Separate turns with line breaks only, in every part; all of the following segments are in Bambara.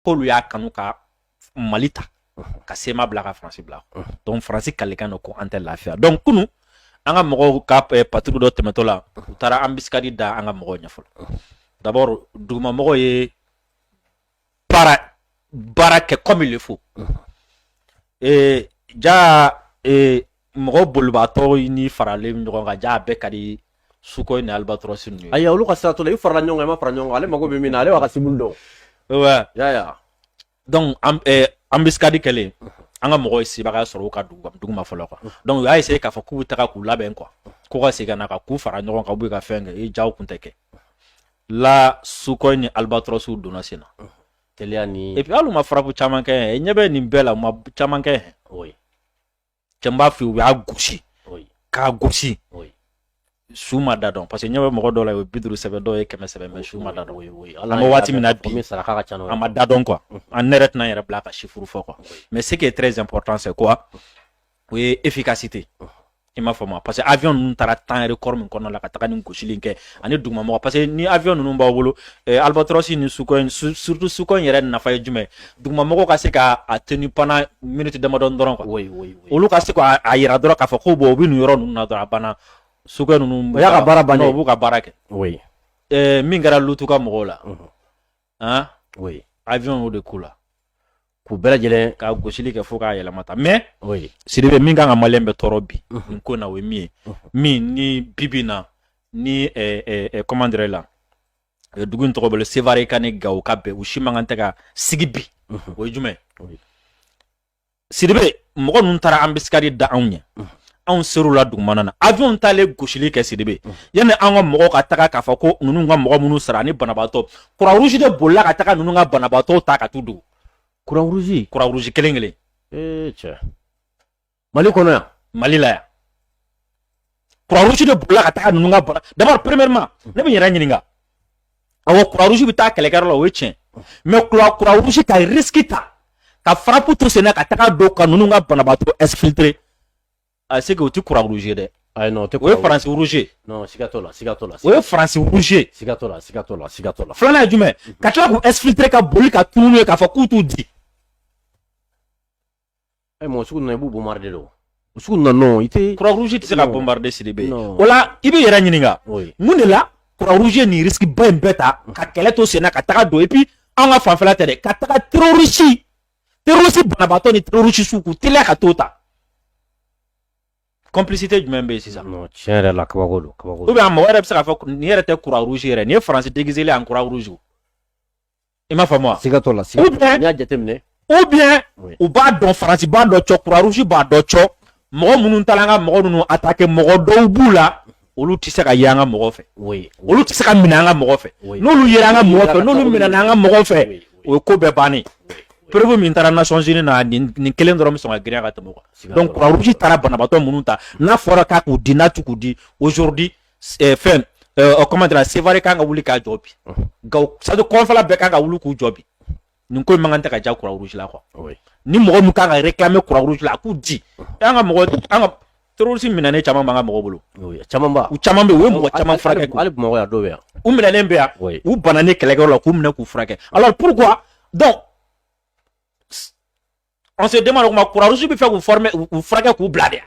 K'olu y'a kanu ka Mali ta ka CMA bila ka Faransi bila. Donc Faransi kalikan don ko an tɛ lafiya. Donc kunu, an ka mɔgɔw ka patrouille dɔ tɛmɛtɔ la, u taara embuscade da an ka mɔgɔw ɲɛ fɔlɔ. D'abord, dugumamɔgɔw ye baara kɛ comme il le faut. Ja mɔgɔ bolibaatɔ ni faralen ɲɔgɔn kan, ja a bɛɛ ka di Sukhoi ni Albatros ninnu ye.
Ayi, olu ka sira t'o la. I farala ɲɔgɔn kan, i ma fara ɲɔgɔn kan, ale mago bɛ min na, ale b'a ka cible dɔn.
Ouais.
Ya ya.
Donc embuscade kɛlen, an ka mɔgɔw ye sebagaya sɔrɔ u ka dugu ma fɔlɔ quoi. Donc u y'a essayer k'a fɔ k'u bɛ taga k'u labɛn quoi, ko ka segin ka na ka k'u fara ɲɔgɔn kan, u bɛ ka fɛn kɛ i jaw kun tɛ kɛ la. Sukhoi ni Albatros donna sen na.
Teliya ni
Et puis hali u ma frappe caman kɛ, ɲɛ bɛ nin bɛɛ la, u ma caman kɛ. Cɛ, n b'a f'i ye, u y'a gosi k'a gosi. Su ma da dɔn, parce que ɲɛ bɛ mɔgɔ dɔw la, u ye 50 sɛbɛn, dɔw ye 100 sɛbɛn, mais su ma da dɔn.
Oui, oui.
An bɛ waati min na bi,
min saraka ka ca n'o ye.
A ma da dɔn quoi. An ne yɛrɛ tɛna n yɛrɛ bila ka chiffre fɔ quoi. Mais ce qui est très important, c'est quoi? O ye efficacité, i m'a faamu? Parce que avion ninnu taara temps record min kɔnɔna la ka taga nin gosili in kɛ ani dugumamɔgɔ, parce que ni avion ninnu b'aw bolo, Albatros ni Sukhoi, surtout Sukhoi yɛrɛ nafa ye jumɛn? Dugumamɔgɔw ka se ka a tenu pendant minute damadɔ dɔrɔn quoi.
Oui, oui, oui.
Olu ka se k'a a yira dɔrɔn k'a fɔ ko bon, u bɛ nin yɔrɔ ninnu na dɔrɔn, a banna. Sukhoi ninnu
O y'a ka baara bannen.
Non, u b'u ka baara kɛ. Min kɛra Lutu ka mɔgɔw la han, avion y'o de k'u la.
K'u bɛɛ lajɛlen
ka gosili kɛ fo k'a yɛlɛma ta, mais Sidibe, min kan ka maliyɛn bɛ tɔɔrɔ bi nin ko in na, o ye min ye, min ni bi in na ni comment dirais la, dugu in tɔgɔ bolo, Sevare ka ni Gawo ka bɛn, u si man kan tɛ ka sigi bi, o ye jumɛn? Sidibe, mɔgɔ ninnu taara embuscade da anw ɲɛ, anw ser'u la dugumana na, avion taalen gosili kɛ. Sidibe, yanni an ka mɔgɔw ka taga k'a fɔ ko ninnu ka mɔgɔ minnu sara ani banabaatɔ, Croix Rouge de bolila ka taga ninnu ka banabaatɔw ta ka t'u dogo.
Croix Rouge?
Croix Rouge kelen kelen.
Ee cɛ, Mali kɔnɔ yan?
Mali la yan, Croix Rouge de bolila ka taga ninnu ka bana. D'abord, premièrement, ne bɛ n yɛrɛ ɲininka. Awɔ, Croix Rouge bɛ taa kɛlɛkɛyɔrɔ la, o ye tiɲɛ, mais Croix Rouge ka risque ta ka frappe to sen na ka taga don ka ninnu ka banabaatɔ exfiltrer, a c'est que o ti Croix Rouge ye dɛ.
Ayi, non, o tɛ.
O ye Faransi rouge ye.
Non, siga t'o la, siga t'o la.
O ye Faransi rouge ye.
Siga t'o la, siga t'o la, siga t'o la.
Filanan ye jumɛn? Ka tila k'u exfiltrer ka boli ka tunun n'u ye k'a fɔ k'u t'u di.
Ɛ, mɔgɔ sugu ninnu, i b'u bombarder de. O sugu ninnu, non, i tɛ
Croix Rouge tɛ se ka
Non.
bombarder, Sidibe.
Non.
O la, i b'i yɛrɛ ɲininka mun de la Croix Rouge ye nin risque ba in bɛɛ ta ka kɛlɛ to sen na ka taga don. Et puis an ka fanfɛla tɛ dɛ, ka taga terroriste banabaatɔ ni terroriste su k'u teliya ka t'o ta, complicité jumɛn bɛ yen sisan?
Non, tiɲɛ yɛrɛ la, kabako don, kabako
Ou
don.
bien mɔgɔ yɛrɛ bɛ se k'a fɔ nin yɛrɛ tɛ Croix Rouge yɛrɛ, nin ye Faransi déguisé en Croix Rouge, i m'a faamu wa?
Siga t'o la, siga.
Ou bien
N'i y'a jateminɛ
ou bien u b'a dɔn, Faransi b'a dɔn cɔ, Croix Rouge b'a dɔn cɔ, mɔgɔ minnu taara an ka mɔgɔ ninnu attaquer, mɔgɔ dɔw b'u la, olu tɛ se ka ye an ka mɔgɔ fɛ. Olu tɛ se ka minɛ an ka mɔgɔ fɛ. N'olu yera an ka mɔgɔ fɛ, n'olu minɛna an ka mɔgɔ fɛ, o ye ko bɛɛ bannen. Preuve min taara Nations Unies na, nin kelen dɔrɔn bɛ sɔn ka girinya ka tɛmɛ o kan. Donc Croix Rouge taara banabaatɔ minnu ta, n'a fɔra k'a k'u di, n'a t'u k'u di aujourd'hui, fɛn comment dire, Sevare kan ka wuli k'a jɔ bi, Gawo, c'est à dire kɔnfɛla bɛɛ kan ka wuli k'u jɔ bi. Nin ko in man kan tɛ ka ja Croix Rouge la quoi. Ni mɔgɔ min kan ka réclamer Croix Rouge la, a k'u di. An ka mɔgɔ, an ka terroriste minɛnen caman b'an ka mɔgɔw bolo.
Oui, caman ba.
U caman bɛ yen, u ye mɔgɔ caman furakɛ.
Hali Bamakɔ yan, dɔw bɛ yan.
U minɛnen bɛ yan. U bananen kɛlɛkɛyɔrɔ la, k'u minɛ k'u furakɛ. Alors pourquoi? Donc on se demande comment Croix Rouge bɛ fɛ k'u former, u furakɛ k'u bila de.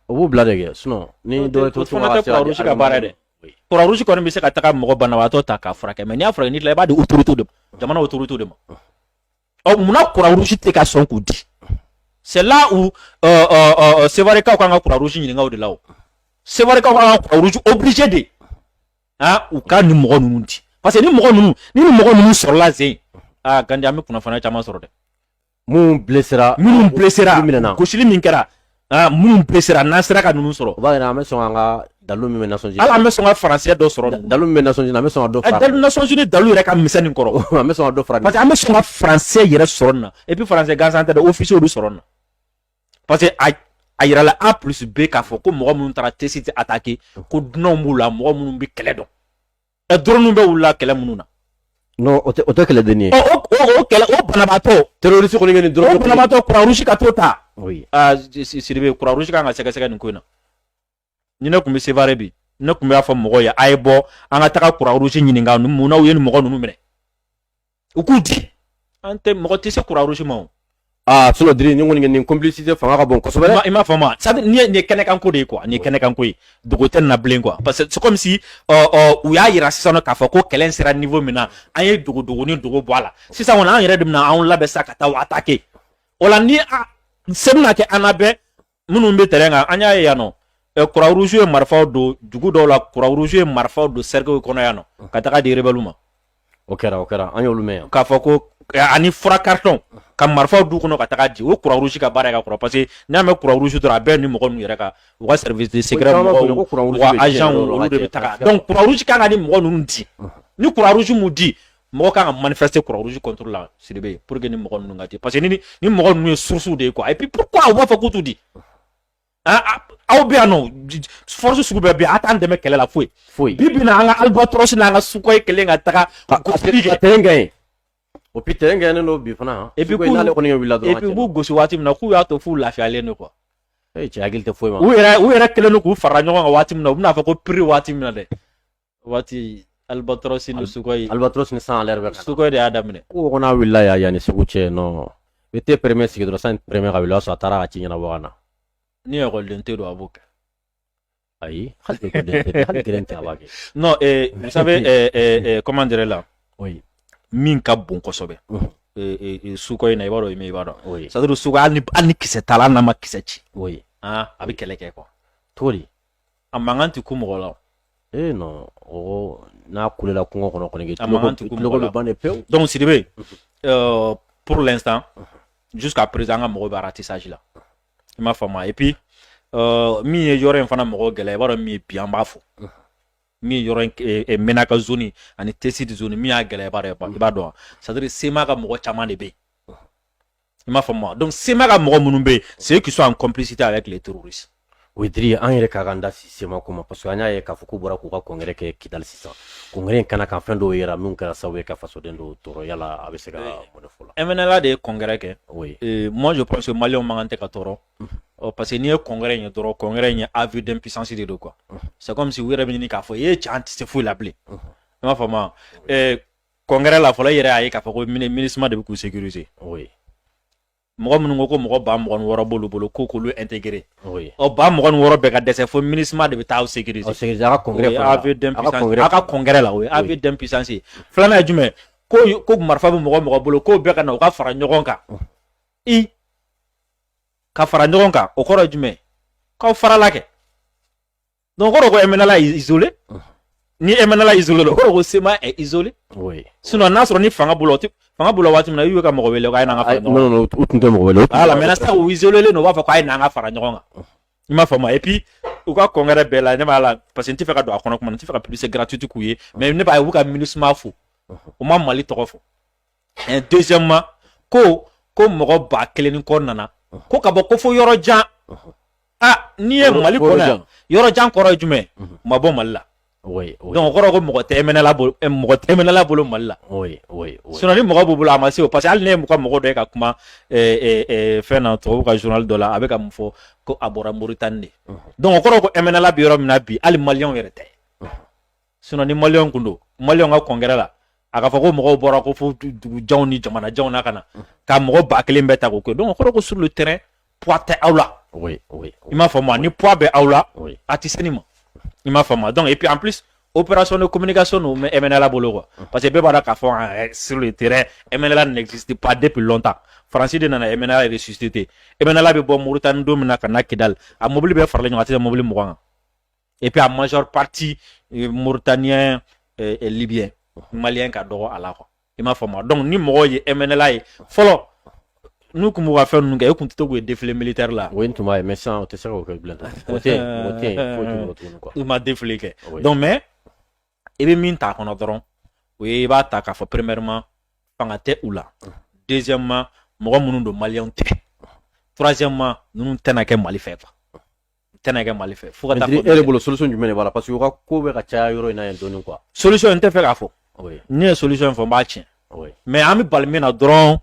O b'u bila de kɛ, sinon ni dɔ
O fana tɛ Croix Rouge ka baara ye dɛ. Croix Rouge kɔni bɛ se ka taga mɔgɔ banabaatɔ ta k'a furakɛ, mais n'i y'a furakɛ, n'i tilala, i b'a di autorité de ma, jamana autorité de ma. Ɔ, munna Croix Rouge tɛ ka sɔn k'u di? C'est là où Sevarekaw kan ka Croix Rouge ɲininka o de la. O Sevarekaw kan ka Croix Rouge obligé de han u ka nin mɔgɔ ninnu di, parce que ni mɔgɔ ninnu, ni nin mɔgɔ ninnu sɔrɔla zen, aa Gandi, an bɛ kunnafoniya caman sɔrɔ dɛ.
Minnu blessera.
Minnu blessera.
Minɛna.
Gosili min kɛra, ah, minnu blessera, n'an sera ka ninnu sɔrɔ.
O b'a yira an bɛ sɔn an ka dalu min bɛ Nations Unies.
Hali an bɛ sɔn ka faransɛ dɔ sɔrɔ.
Dalu min bɛ Nations Unies, an bɛ sɔn ka dɔ fara.
Dalu Nations Unies dalu yɛrɛ ka misɛn nin kɔrɔ.
An bɛ sɔn ka dɔ fara.
Parce que an bɛ sɔn ka faransɛ yɛrɛ sɔrɔ nin na. Et puis faransɛ gansan tɛ dɛ, officier bɛ sɔrɔ nin na, parce que a yirala A plus B k'a fɔ ko mɔgɔ minnu taara Tessit attaquer, ko dunanw b'u la, mɔgɔ minnu bɛ kɛlɛ dɔn, ɛ, drone bɛ wuli la kɛlɛ minnu na.
Non, o tɛ kɛlɛdenni ye.
Ɔ, o kɛlɛ, o banabaatɔ.
Terroriste kɔni kɛ nin drone.
O banabaatɔ, Croix Rouge ka t'o ta. Aa Sidibe, Croix Rouge kan ka sɛgɛsɛgɛ nin ko in na. Ni ne tun bɛ Sevare bi, ne tun b'a fɔ mɔgɔw ye: a ye bɔ, an ka taga Croix Rouge ɲininka, munna u ye nin mɔgɔ ninnu minɛ, u k'u di. An tɛ, mɔgɔ tɛ se Croix-Rouge ma o.
Aa, sinon Diri, nin kɔni, nin complicité fanga ka bon kosɛbɛ dɛ.
I m'a faamu, c'est à dire nin ye kɛnɛkanko de ye quoi, nin ye kɛnɛkanko ye, dogo tɛ nin na bilen quoi, parce que c'est comme si ɔ ɔ u y'a yira sisan nɔ k'a fɔ ko kɛlɛ in sera niveau min na, an ye dogo dogoni dogo bɔ a la. Sisan kɔni, an yɛrɛ de bɛna anw labɛn sa ka taa o attaquer. O la, ni a se bɛna kɛ an na bɛɛ minnu bɛ terrain kan, an y'a ye yan nɔ, Croix Rouge ye marifaw don dugu dɔw la, Croix Rouge ye marifaw don cercueil kɔnɔ yan nɔ ka taga di rebelle ma.
O kɛra, o kɛra, an y'olu mɛn yan.
K'a fɔ ko ani fura carton ka marifaw du kɔnɔ ka taga di, o Croix Rouge ka baara ye ka kɔrɔ, parce que n'i y'a mɛn Croix Rouge dɔrɔn, a bɛɛ ni mɔgɔ ninnu yɛrɛ ka, u ka service de secret mɔgɔw, u ka agent, olu de bɛ taga. Donc Croix Rouge kan ka ni mɔgɔ ninnu di. Ni Croix Rouge m'u di, mɔgɔ kan ka manifester Croix Rouge contre la, Sidibe, pour que ni mɔgɔ ninnu ka di, parce que ni mɔgɔ ninnu ye source de ye quoi. Et puis pourquoi u b'a fɔ k'u t'u di? Aw bɛ yan nɔ, force sugu bɛɛ bɛ yen, a t'an dɛmɛ kɛlɛ la foyi.
Foyi.
Bi bi in na, an ka Albatros n'an ka Sukhoi kelen ka taga
gosili kɛ. Ka terrain gagné. O puis terrain gagné don bi fana.
Et puis
n'ale kɔni ye wulila dɔrɔn.
Et puis u b'u gosi waati min na, k'u y'a to f'u lafiyalen don quoi.
Eh cɛ, hakili tɛ foyi ma.
U yɛrɛ kɛlen don k'u fara ɲɔgɔn kan waati min na, u bɛna fɔ ko prix waati min na dɛ. Waati Albatros ni Sukhoi.
Albatros ni 100 à l'heure bɛ ka na.
Sukhoi de y'a daminɛ.
Ko ko n'a wulila yan yanni Segu cɛ, non. I tɛ premier sigi dɔrɔn, sani premier ka wuli, o y'a sɔrɔ a taara ka ci ɲɛnabɔ ka na.
Ni ekɔliden tɛ don, a b'o kɛ.
Ayi, hali ekɔliden tɛ, hali kelen tɛ, a b'a kɛ.
Non, vous savez, comment dirais la.
Oui.
Min ka bon kosɛbɛ. Sukhoi in na, i b'a dɔn, i b'a dɔn.
Oui.
C'est à dire Sukhoi, hali ni kisɛ t'a la, hali n'a ma kisɛ ci.
Oui.
Ah, a bɛ kɛlɛ kɛ quoi.
Cogo di?
A mankan tɛ ku mɔgɔ la.
Eh non, o n'a kulela kungo kɔnɔ kɔni,
A mankan tɛ ku
tuloko
mɔgɔ la.
bɛ ban de pewu.
Donc Sidibe, pour l'instant, jusqu'à présent, an ka mɔgɔw bɛ ratissage la. I m'a faamu. Et puis min ye yɔrɔ in fana mɔgɔw gɛlɛya, i b'a dɔn min ye bi, an b'a fɔ. Min ye yɔrɔ in Menaka zone ani Tessit zone, min y'a gɛlɛya, i b'a dɔn. C'est à dire CMA ka mɔgɔ caman de bɛ yen. I m'a faamu. Donc CMA ka mɔgɔ minnu bɛ yen, c'est eux qui sont en complicité avec les terroristes.
O Diri, an yɛrɛ ka kan da CMA ko ma, parce que an y'a ye k'a fɔ k'u bɔra k'u ka congrès kɛ Kidali sisan. Congrès in kana kan fɛn dɔw yera min kɛra sababu ye ka fasoden dɔw tɔɔrɔ. Yala a bɛ se ka mun de fɔ la?
MNLA de ye congrès kɛ.
Oui.
Et moi, je pense que Maliens man kan tɛ ka tɔɔrɔ. Parce que n'i ye congrès in ye dɔrɔn, congrès in ye aveu d'impuissance de don quoi. C'est comme si u yɛrɛ bɛ ɲini k'a fɔ e cɛ, an tɛ se foyi la bilen. I m'a faamu. Congrès la fɔlɔ, i yɛrɛ y'a ye k'a fɔ ko MINUSMA de bɛ k'u sécuriser.
Oui.
Mɔgɔ minnu ko mɔgɔ 26 000 b'olu bolo ko k'olu intégrer.
Oui.
Ɔ 26 000 bɛɛ ka dɛsɛ, fo MINUSMA de bɛ taa aw sécuriser.
Aw sécuriser a ka congrès
O ye
kɔnɔ la.
aveu
A ka
d'impuissance.
congrès.
A ka congrès la, o ye aveu d'impuissance ye. Filanan ye jumɛn? Ko marifa bɛ mɔgɔ mɔgɔ bolo, k'o bɛɛ ka na, u ka fara ɲɔgɔn kan. I ka fara ɲɔgɔn kan, o kɔrɔ ye jumɛn? K'aw farala kɛ. Donc o kɔrɔ ko MNLA est isolé. Ni MNLA isolé, o kɔrɔ ko CMA est isolé.
Oui.
Sinon n'a sɔrɔ ni fanga bolo, o tɛ fanga bolo waati min na, i y'u ka mɔgɔ wele k'a ye n'an ka fara ɲɔgɔn kan.
Non, non, u tun tɛ mɔgɔ wele.
Voilà, maintenant sisan u isolé don, u b'a fɔ k'a ye n'an ka fara ɲɔgɔn kan. I m'a faamu. Et puis u ka congrès bɛɛ la, ne b'a la, parce que n tɛ fɛ ka don a kɔnɔ kuma, n tɛ fɛ ka publicité gratuite k'u ye, mais ne b'a ye u bɛ ka MINUSMA fo. U ma Mali tɔgɔ fɔ. Et deuxièmement, ko mɔgɔ 1000 ni kɔ nana ko ka bɔ ko fo yɔrɔ jan. Ah, n'i ye Mali kɔnɔ yan, yɔrɔ jan kɔrɔ ye jumɛn? U ma bɔ Mali la.
Oui, oui.
Donc o kɔrɔ ko mɔgɔ tɛ MNLA bolo, mɔgɔ tɛ MNLA bolo Mali la.
Oui, oui, oui.
Sinon ni mɔgɔ b'u bolo, a ma se o, parce que hali ne ye ka mɔgɔ dɔ ye ka kuma fɛn na, tubabu ka journal dɔ la, a bɛ ka mun fɔ ko a bɔra Mauritanie de. Donc o kɔrɔ ko MNLA bɛ yɔrɔ min na bi, hali Maliyɛnw yɛrɛ tɛ. Sinon ni Maliyɛnw kun don, Maliyɛnw ka congrès la, a ka fɔ ko mɔgɔw bɔra ko fo dugu janw ni jamana janw na ka na ka mɔgɔ 1000 bɛɛ ta k'o kɛ. Donc o kɔrɔ ko sur le terrain, poids tɛ aw la.
Oui, oui.
I m'a faamu, ni poids bɛ aw la,
Oui.
a tɛ se nin ma. I m'a faamu. Donc et puis en plus, opération de communication n'o bɛ MNLA bolo quoi. Parce que bɛɛ b'a dɔn k'a fɔ sur le terrain, MNLA n'existe pas depuis longtemps. Faransi de nana MNLA ressuscité. MNLA bɛ bɔ Mauritanie don min na ka na Kidal, a mobili bɛɛ faralen ɲɔgɔn kan, a tɛ tɛmɛ mobili 20 kan. Et puis a majeure partie mauritanien et libyen, malien ka dɔgɔ a la quoi. I m'a faamu. Donc ni mɔgɔw ye MNLA ye fɔlɔ, n'u kun b'u ka fɛn ninnu kɛ, e kun tɛ to k'u ye défilé militaire la.
O ye n tun b'a ye, mais sisan o tɛ se k'o kɛ bilen. O tɛ yen, o tɛ yen, foyi t'u bolo tuguni quoi.
U ma défilé kɛ.
Oui.
Donc mais i bɛ min ta a kɔnɔ dɔrɔn, o ye i b'a ta k'a fɔ premièrement, fanga tɛ u la. Deuxièmement, mɔgɔ minnu don, maliyɛnw tɛ. Troisièmement, ninnu tɛna kɛ Mali fɛ quoi. Tɛna kɛ Mali fɛ fo ka taa
Mais
fɔ.
E yɛrɛ bolo, solution jumɛn de b'a la? Parce que u ka ko bɛ ka caya yɔrɔ in na yen dɔɔni quoi.
Solution, n tɛ fɛ k'a fɔ.
Oui.
Ni ye solution fɔ, n b'a tiɲɛ.
Oui.
Mais an bɛ bali min na dɔrɔn,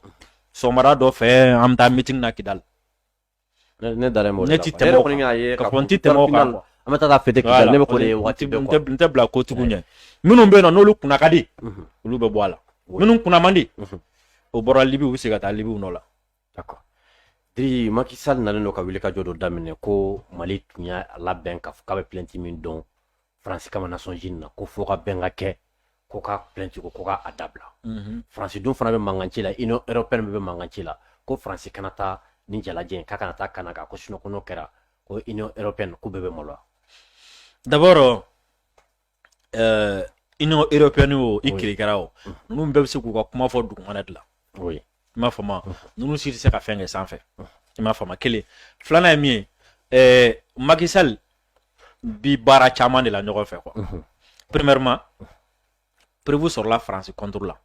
sɔgɔmada dɔ fɛ, an bɛ taa meeting na Kidali.
Ne dalen b'o de
Ne
la
ti
quoi.
tɛmɛ
Ne yɛrɛ
o
kɔni
kan.
y'a ye
K'a
k'a
fɔ n
fɔ
ti tɛmɛ o kan
final,
quoi.
an bɛ taa fêter Kidali, ne bɛ k'o de ye waati
n
bɛɛ quoi.
tɛ n tɛ bila kotigiw ɲɛ. Minnu bɛ yen nɔ, n'olu kunna ka di, olu bɛ bɔ a la. Minnu kunna man di, O bɔra Libi, u bɛ se ka taa Libi nɔ la.
D'accord. Diri, Macky Sall nalen don ka wuli ka jɔ dɔ daminɛ ko Mali tun y'a labɛn k'a fɔ k'a bɛ plainte min dɔn Faransi kama Nations Unies na, ko fo ka bɛn ka kɛ ko ka plainte ko ka a dabila. Faransi dun fana bɛ mankan ci la, Union européenne bɛ mankan ci la ko Faransi kana taa ni jalajɛ in, k'a kana taa kana kan, ko sinon ko n'o kɛra ko Union européenne k'u bɛɛ bɛ maloya.
D'abord, Union européenne o, i kirikara o, ninnu bɛɛ bɛ se k'u ka kuma fɔ dugumana de la. I m'a faamu, ninnu si tɛ se ka fɛn kɛ sanfɛ, i m'a faamu. Kelen filanan ye min ye, Macky Sall bi baara caman de la ɲɔgɔn fɛ quoi. Premièrement, preuve sɔrɔla Faransi contre la.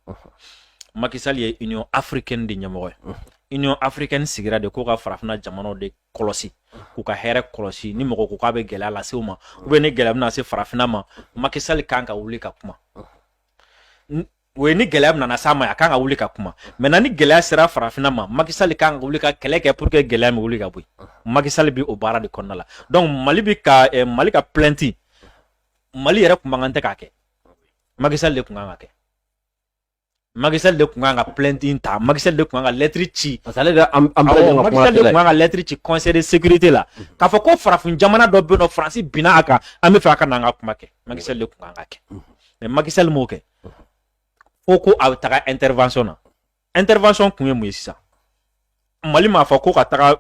Macky Sall ye Union africaine de ɲɛmɔgɔ ye. Union africaine sigira de ko ka farafinna jamanaw de kɔlɔsi, k'u ka hɛrɛ kɔlɔsi. Ni mɔgɔ ko k'a bɛ gɛlɛya lase u ma ou bien ni gɛlɛya bɛna se farafinna ma, Macky Sall kan ka wuli ka kuma. O ye ni gɛlɛya nana s'a ma, a kan ka wuli ka kuma. Maintenant, ni gɛlɛya sera farafinna ma, Macky Sall kan ka wuli ka kɛlɛ kɛ pour que gɛlɛya min wuli ka bɔ yen. Macky Sall bi o baara de kɔnɔna la. Donc Mali bi ka Mali ka plainte, Mali yɛrɛ kun man kan tɛ k'a kɛ, Macky Sall de kun kan ka kɛ. Macky Sall de kun kan ka plainte in ta, Macky Sall de kun kan ka lettre ci.
Parce que ale de an bɛɛ lajɛlen ka
Macky
kuma
Sall de
tɛla
kun kan ka lettre ci Conseil de sécurité la k'a fɔ ko farafin jamana dɔ bɛ yen nɔ, Faransi binna a kan, an bɛ fɛ a ka na an ka kuma kɛ. Macky Sall de kun kan ka kɛ, mais Macky Sall m'o kɛ fo ko a bɛ taga intervention na. Intervention kun ye mun ye sisan? Mali m'a fɔ ko ka taga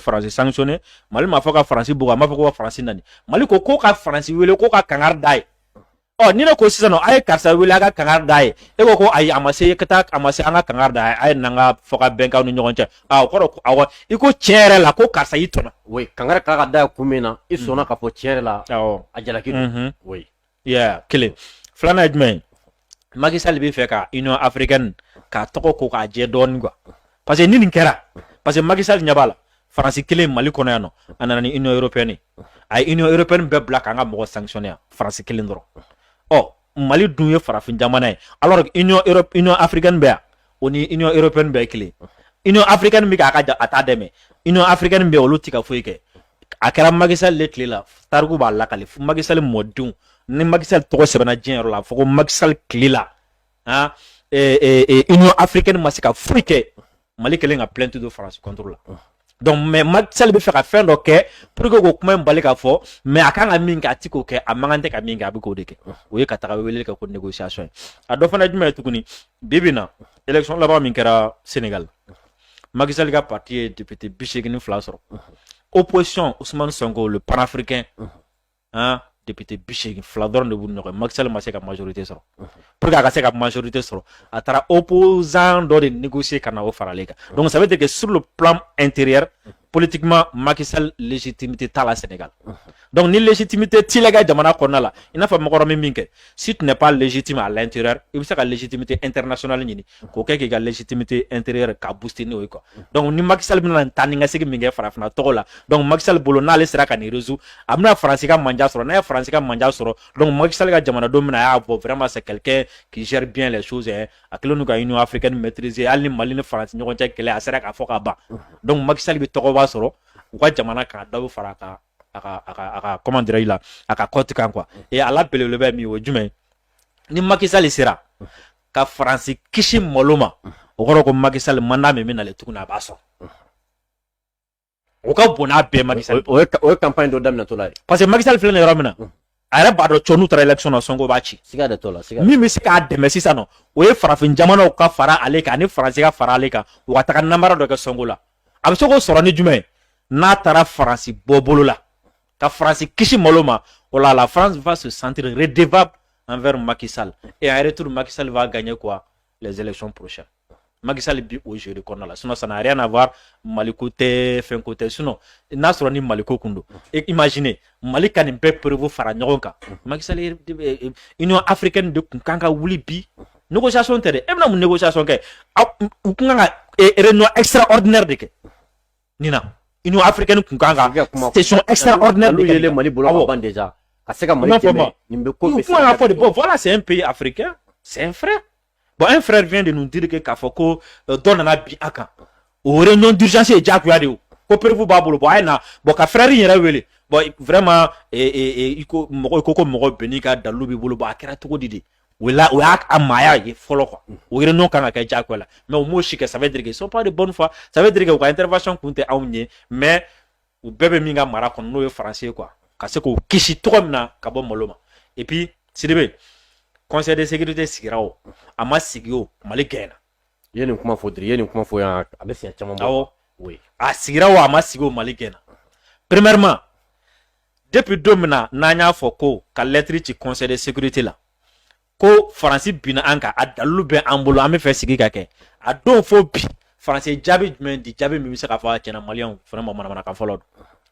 Faransi sanctionner, Mali m'a fɔ ka Faransi bugɔ, a m'a fɔ ko ka Faransi nani. Mali ko ko ka Faransi wele ko ka kangari da ye. Ɔ, ni ne ko sisan nɔ, a ye karisa wele a ka kangari da ye, e ko ko ayi, a ma se ka taa, a ma se an ka kangari da ye, a ye n'an ka fɔ ka bɛnkanw ni ɲɔgɔn cɛ. A o kɔrɔ ko awɔ, i ko tiɲɛ yɛrɛ la ko karisa y'i tɔɲɔ.
Oui, kangari ka da ye kun min na, i sɔnna k'a fɔ tiɲɛ yɛrɛ la a jalaki don.
Yeah, kelen. Filanan ye jumɛn ye? Macky Sall bɛ fɛ ka Union africaine k'a tɔgɔ ko k'a jɛ dɔɔnin quoi, parce que ni nin kɛra, parce que Macky Sall ɲɛ b'a la, Faransi kelen Mali kɔnɔ yan nɔ, a nana ni Union européenne ye, a ye Union européenne bɛɛ bila k'an ka mɔgɔ sanctionner yan, Faransi kelen dɔrɔn. Ɔ, Mali dun ye farafin jamana ye, alors que Union Europe, Union africaine bɛ yan, o ni Union européenne bɛɛ ye kelen. Union africaine bɛ k'a ka a t'a dɛmɛ, Union africaine bɛ yen, olu ti ka foyi kɛ. A kɛra Macky Sall de tile la, tariku b'a lakale. Macky Sall mɔdenw, ni Macky Sall tɔgɔ sɛbɛnna diɲɛ yɔrɔ la, a fɔ ko Macky Sall tile la, han, Union africaine ma se ka foyi kɛ, Mali kɛlen ka plainte don France contre la. Donc mais Macky Sall bɛ fɛ ka fɛn dɔ kɛ pour que k'o kuma in bali ka fɔ, mais a kan ka min kɛ, a ti k'o kɛ, a man kan tɛ ka min kɛ, a bɛ k'o de kɛ. O ye ka taga weleli kɛ ko négociation ye. A dɔ fana ye jumɛn ye tuguni? Bi bi in na, élection laban min kɛra Sénégal, Macky Sall ka parti ye député 82 sɔrɔ. Opposition, Ousmane Sonko le panafricain, hein, député 82 dɔrɔn de b'u ni ɲɔgɔn cɛ. Macky Sall ma se ka majorité sɔrɔ. Pour que a ka se ka majorité sɔrɔ, a taara opposant dɔ de négocier ka na o fara ale kan. Donc ça veut dire que sur le plan intérieur, politiquement, Macky Sall légitimité t'a la Sénégal. Donc ni légitimité t'i la i ka jamana kɔnɔna la, i n'a fɔ mɔgɔ min kɛ, si tu n'es pas légitime à l'intérieur, i bɛ se ka légitimité internationale ɲini k'o kɛ k'i ka légitimité intérieure ka booster n'o ye quoi. Donc ni Macky Sall bɛna taa ni ka segin min kɛ farafinna tɔgɔ la, donc Macky Sall bolo, n'ale sera ka nin résoudre, a bɛna Faransi ka manja sɔrɔ. N'a ye Faransi ka manja sɔrɔ, donc Macky Sall ka jamanadenw bɛna y'a bɔ, vraiment c'est quelqu'un qui gère bien les choses hein. A kɛlen don ka Union africaine maîtriser, hali ni Mali ni Faransi ɲɔgɔn cɛ kɛlɛ, a sera k'a fɔ ka ban. Donc Macky Sall bɛ tɔgɔba sɔrɔ u ka jamana kan, dɔ bɛ fara a ka comment dirais-je la, a ka cote kan quoi. Et a la belebeleba ye min ye, o ye jumɛn ye? Ni Macky Sall sera ka Faransi kisi malo ma, o kɔrɔ ko Macky Sall mandat min bɛ nalen tuguni, a b'a sɔrɔ. O ka bon n'a bɛɛ Macky Sall.
O ye campagne dɔ daminɛtɔ la ye.
Parce que Macky Sall filɛ nin yɔrɔ min na, a yɛrɛ b'a dɔn cɔ, n'u taara élection na, Sonko b'a ci.
Siga de t'o la, siga.
Min bɛ se k'a dɛmɛ sisan nɔ, o ye farafin jamanaw ka fara ale kan ani Faransi ka fara ale kan, u ka taga namara dɔ kɛ Sonko la. A bɛ se k'o sɔrɔ ni jumɛn ye? N'a taara Faransi bɔ bolo la, ka Faransi kisi malo ma, o la la France va se sentir redevable envers Macky Sall et en retour Macky Sall va gagner quoi, les élections prochaines. Macky Sall bi o jeu de kɔnɔna la. Sinon ça n'a rien à voir, Mali ko tɛ, fɛn ko tɛ. Sinon n'a sɔrɔ ni Mali ko kun don, imaginez Mali ka nin bɛɛ preuve fara ɲɔgɔn kan, Macky Sall, Union africaine de kun kan ka wuli bi. Négociation tɛ dɛ, e bɛna mun négociation kɛ? U kun kan ka réunion extraordinaire de kɛ nin na. Union africaine kun kan ka session extraordinaire de
kɛ. Mali bolo ka ban déjà ka se ka Mali dɛmɛ nin bɛ ko.
U kun kan ka fɔ de, bon voilà, c'est un pays africain, c'est un frère. Bon, un frère vient de nous dire que k'a fɔ ko dɔ nana bin a kan, o réunion d'urgence ye diyagoya de ye, ko preuve b'a bolo. Bon, a ye na, bon, ka frère in yɛrɛ wele. Bon, vraiment, i ko mɔgɔ, i ko ko mɔgɔ bɛn n'i ka dalilu b'i bolo. Bon, a kɛra cogo di de? O la, o y'a a maaya ye fɔlɔ quoi. O réunion kan ka kɛ diyagoya la, mais u m'o si kɛ. Ça veut dire que ils sont pas de bonne foi. Ça veut dire que u ka intervention kun tɛ anw ye, mais u bɛɛ bɛ min ka mara kɔnɔ, n'o ye Faransi ye quoi, ka se k'o kisi tɔgɔ min na ka bɔ malo ma. Et puis Sidibe, Conseil de sécurité sigira o, a ma sigi o, Mali gɛnna.
I ye nin kuma fɔ Diri, i ye nin kuma fɔ yan, a bɛ siɲɛ caman bɔ.
Awɔ. A sigira o, a ma sigi o, Mali gɛnna. Premièrement, depuis don min na n'an y'a fɔ ko ka lettre ci Conseil de sécurité la ko Faransi binna an kan, a dalilu bɛ an bolo, an bɛ fɛ sigi ka kɛ, a don fo bi, Faransi ye jaabi jumɛn di? Jaabi min bɛ se k'a fɔ a tiɲɛna, Maliyɛnw vraiment manamanakan fɔlɔ don,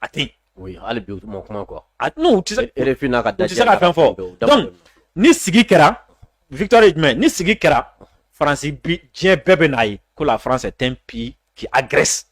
a tɛ yen.
Oui, hali bi u ma kuma quoi.
A n'u tɛ se
RFI n'a ka
u tɛ se ka fɛn fɔ. Donc ni sigi kɛra, victoire ye jumɛn? Ni sigi kɛra, Faransi bi, diɲɛ bɛɛ bɛ n'a ye ko la France est un pays qui agresse.